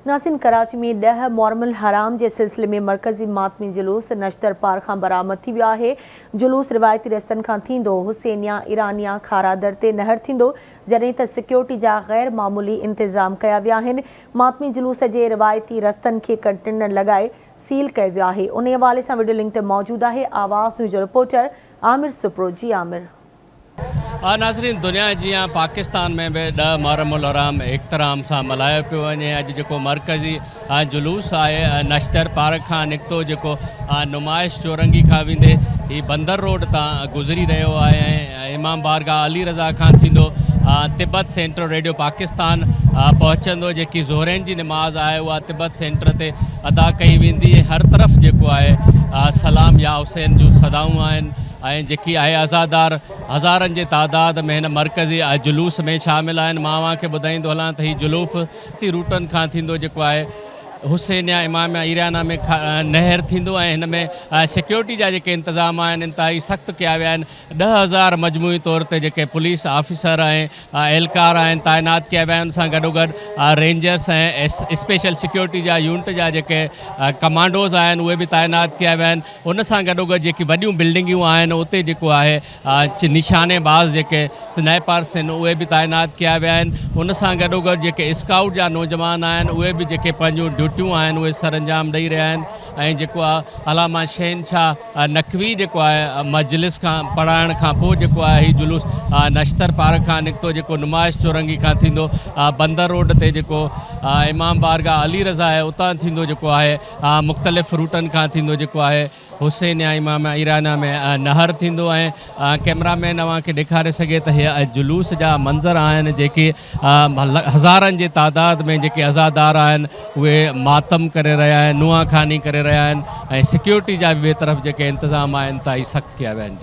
ناظرين ڪراچي ۾ ڏهه محرم الحرام جي سلسلي ۾ مرڪزي ماتمي جلوس نشتر پار کان برآمد ٿي ويو آهي. جلوس روايتي رستن کان ٿيندو حسينيا، ايرانيا، کارادر تي نهر ٿيندو، جڏهن ته سيڪيورٽي جا غير معمولي انتظام ڪيا ويا آهن. ماتمي جلوس جي روايتي رستن کي ڪنٽينر لڳائي سيل ڪيو ويو آهي. انهي حوالي سان وڊيو لنڪ تي موجود آهي آواز نيوز جو رپورٽر عامر سپرو جي عامر. ناظرين دنيا جيان پاڪستان ۾ به ڏهه محرم الحرام احترام سان ملهايو پيو وڃي اڄ جيڪو مرڪزي جلوس آهي نشتر پارڪ کان نڪتو جيڪو نمائش چورنگي کان ويندي هي بندر روڊ تان گذري رهيو آهي ۽ امام بارگاهه علي رضا کان ٿيندو تبت سينٽر ريڊيو پاڪستان پهچندو جيڪي ظهرين جي نماز آهي اها تبت سينٽر تي ادا ڪئي ويندي هر طرف جيڪو آهي سلام يا حسين جون صدائون آهن ۽ جيڪي آهي عزادار هزارن جي تعداد ۾ هن مرڪزي جلوس ۾ شامل آهن مان اوهان کي ٻڌائيندو هلان ته هي جلوف تي روٽن کان ٿيندو جيڪو آهي حسينيا اماميا ايرانا ۾ نهر ٿيندو ۽ هن ۾ سيڪيورٽي جا جيڪي انتظام آهن انتهائي سخت ڪيا ويا آهن 10,000 مجموعي طور تي جيڪي پوليس آفيسر ۽ اهلڪار آهن تعينات ڪيا ويا آهن ان سان گڏوگڏ رينجرس ۽ اسپيشل سيڪيورٽي جا يونٽ جا جيڪي ڪمانڊوز آهن اهي به تعينات ڪيا ويا آهن ان سان گڏوگڏ جيڪي وڏيون بلڊنگيون آهن اتي جيڪو آهي نشاني باز جيڪي سنائپرس آهن اهي به تعينات ڪيا ويا آهن ان سان گڏوگڏ جيڪي اسڪائوٽ جا نوجوان آهن اهي به جيڪي پنهنجون ڊيوٽيون آهن اهي سر انجام ڏئي رهيا آهن ۽ جيڪو آهي علامه شهنشاهه نقوي جيڪو آهي مجلس کان پڙهائڻ کان پوء جيڪو آهي هي جلوس نشتر پارڪ کان نڪتو جيڪو نمائش چورنگي کان ٿيندو بندر روڊ تي جيڪو امام بارگاهه علي رضا آهي اتان ٿيندو جيڪو آهي مختلف روٽن کان ٿيندو جيڪو آهي حسين يا امام ايرانا ۾ نهر ٿيندو ۽ ڪئميرا مين اوهان کي ڏيکاري سگهي ته هي جلوس جا منظر آهن جيڪي هزارن جي تعداد ۾ جيڪي عزادار آهن اهي ماتم ڪري رهيا آهن نوحه خواني ڪري رهيا آهن ۽ سيڪيورٽي جا به ٻئي طرف جيڪي انتظام آهن انتهائي سخت ڪيا ويا آهن جي.